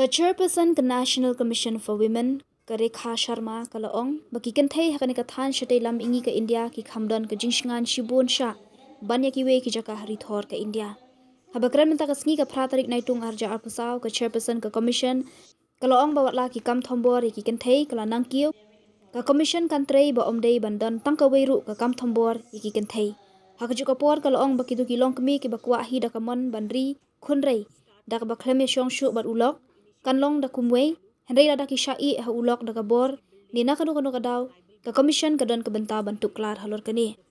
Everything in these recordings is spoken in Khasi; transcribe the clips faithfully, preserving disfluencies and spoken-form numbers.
Ka chairperson ka National Commission for Women, ka Rekha Sharma, ka la ong ba ki kynthei ha kane ka thaiñ shatei lam mihngi ka India ki kham don ka jingshngain shibun shah ban ïa kiwei ki jaka ha ri thor ka India. Haba kren mynta ka sngi, ka phra tarik Naitung arhajar arphew saw, ka chairperson ka commission ka la ong ba watla ki kam thombor ïa ki kynthei ka la nangkiew, ka commission kan trei ba ym dei ban don tang kawei ruh ka kam thombor ïa ki kynthei. Ha kajuh ka por ka la ong ba kito ki longkmie kiba kwah hi da ka mon ban ri khun rei da kaba khlem ïashong shuh bad u lok kan long da kumwei, hynrei lada ki shah ïeh ha u lok da ka bor ne na kano kano ka daw, ka commission ka don ka bynta ban tuklar halor kane.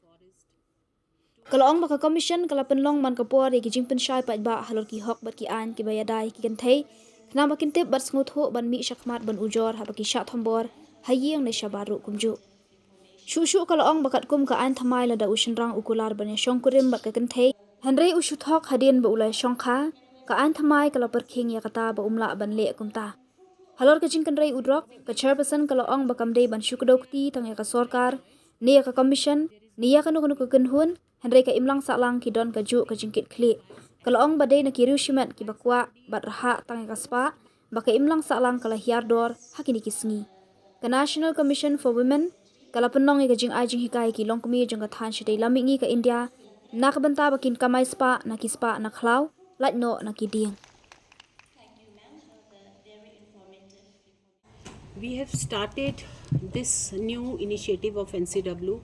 Ka la ong ba ka commission ka la pynlong man ka por ïa ki jingpynshai paidbah halor ki hok bad ki aiñ kiba ïada ïa ki kynthei, khnang ba kin tip bad sngewthuh ban mih shakhmat ban ujor haba ki shah thombor ha ïing ne shabar ruh kumjuh. Shuh shuh ka la ong ba katkum ka aiñ thymmai, lada u shynrang u kular ban ïashong kurim bad ka kynthei, hynrei u shu thok hadien ba u la ïashong kha, ka aiñ thymmai ka la pyrkhing ïa kata ba um lah ban leh kumta. Halor ka jingkynrei u drok, ka chairperson ka la ong ba kam dei ban shu kdew kti tang ïa ka sorkar ne ïa ka commission ne ïa kano kano ka kynhun, hynrei ka imlang sahlang ki don kajuh ka jingkitkhlieh. Ka la ong ba dei na ki riewshimet kiba kwah bad rhah tang ïa ka spah ba ka imlang sahlang ka la hiar dor ha kine ki sngi. Ka National Commission for Women ka la pynlong ïa ka jingai jinghikai ïa ki longkmie jong ka thaiñ shatei lam mihngi ka India na ka bynta ba kin kamai spah na ki spah na khlaw, lait noh na ki dieng. We have started this new initiative of N C W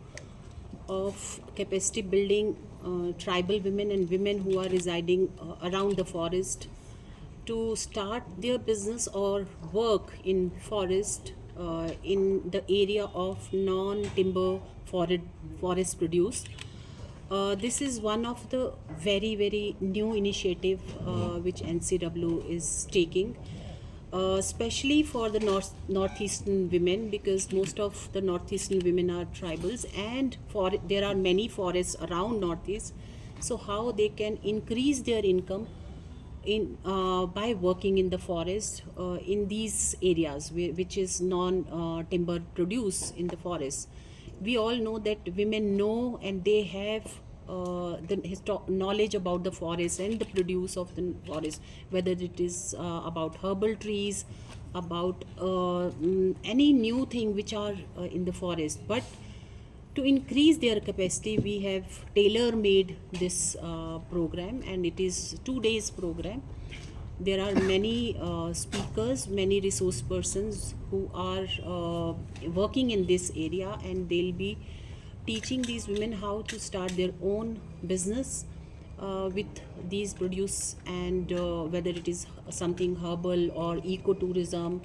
of capacity building uh, tribal women and women who are residing uh, around the forest to start their business or work in forest uh, in the area of non-timber forest, forest produce. Uh, this is one of the very, very new initiative uh, which N C W is taking, uh, especially for the north, northeastern women, because most of the northeastern women are tribals, and for there are many forests around northeast. So how they can increase their income in uh, by working in the forest uh, in these areas whi- which is non uh, timber produce in the forest. We all know that women know and they have uh, the histo- knowledge about the forest and the produce of the forest, whether it is uh, about herbal trees, about uh, mm, any new thing which are uh, in the forest. But to increase their capacity, we have tailor made this uh, program, and it is two days program. There are many uh, speakers, many resource persons who are uh, working in this area, and they'll be teaching these women how to start their own business uh, with these produce, and uh, whether it is something herbal or ecotourism,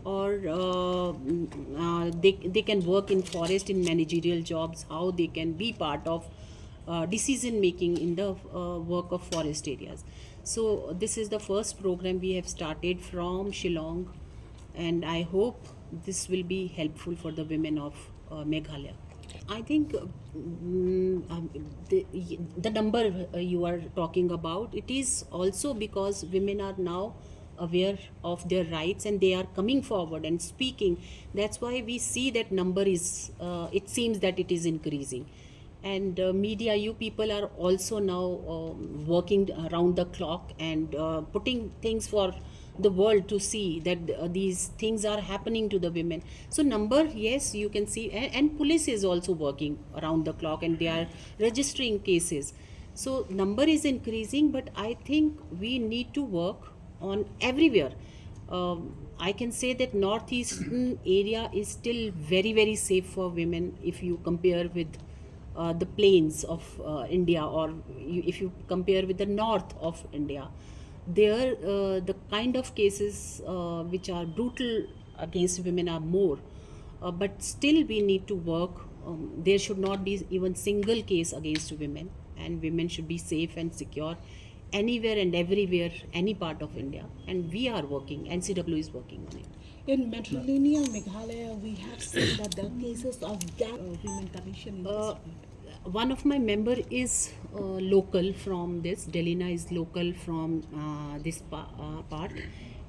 or uh, mm, uh, they, they can work in forest in managerial jobs, how they can be part of uh, decision making in the uh, work of forest areas. So this is the first program we have started from Shillong, and I hope this will be helpful for the women of uh, Meghalaya. I think uh, mm, um, the, the number uh, you are talking about, it is also because women are now aware of their rights and they are coming forward and speaking. That's why we see that number is uh, it seems that it is increasing. And uh, media, you people are also now um, working around the clock and uh, putting things for the world to see that uh, these things are happening to the women. So number, yes, you can see, and, and police is also working around the clock and they are registering cases. So number is increasing, but I think we need to work on everywhere. Um, I can say that northeastern area is still very, very safe for women if you compare with uh, the plains of uh, India, or you, if you compare with the north of India. There, uh, the kind of cases uh, which are brutal against women are more. Uh, but still, we need to work. Um, there should not be even single case against women, and women should be safe and secure anywhere and everywhere, any part of India. And we are working, N C W is working on it. In matrilineal Meghalaya, we have seen that there are cases of gang uh, women condition in this Uh, field. One of my member is uh, local from this. Delina is local from uh, this pa- uh, part,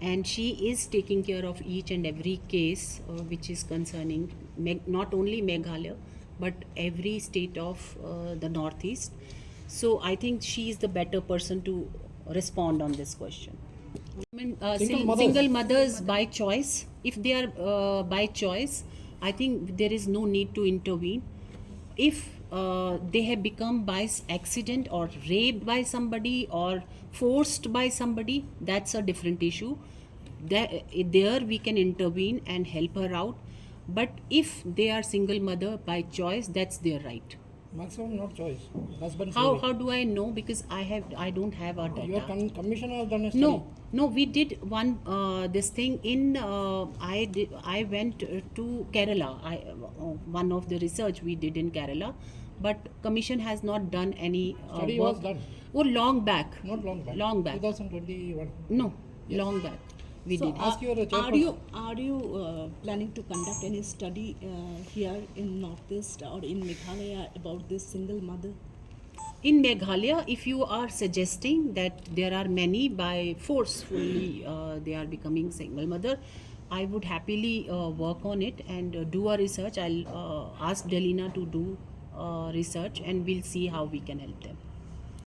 and she is taking care of each and every case uh, which is concerning Meg- not only Meghalaya but every state of uh, the Northeast. So I think she is the better person to respond on this question. I mean, uh, Single sing- mothers. Single mothers by choice, if they are uh, by choice, I think there is no need to intervene. If uh, they have become by s- accident or raped by somebody or forced by somebody, that's a different issue. There, there we can intervene and help her out. But if they are single mother by choice, that's their right. Maximum not choice. Husband's How will. How do I know? Because I have I don't have our data. Your con- commission has done a study. No, no, we did one uh, this thing in uh, I did, I went uh, to Kerala. I uh, one of the research we did in Kerala, but commission has not done any uh, Study work. Was done. Oh, long back. Not long back. Long back. Two thousand twenty-one. No, long back. We So, did. uh, Ask your are chairperson. You are you uh, planning to conduct any study uh, here in Northeast or in Meghalaya about this single mother? In Meghalaya, if you are suggesting that there are many by forcefully uh, they are becoming single mother, I would happily uh, work on it and uh, do a research. I'll uh, ask Delina to do uh, research, and we'll see how we can help them.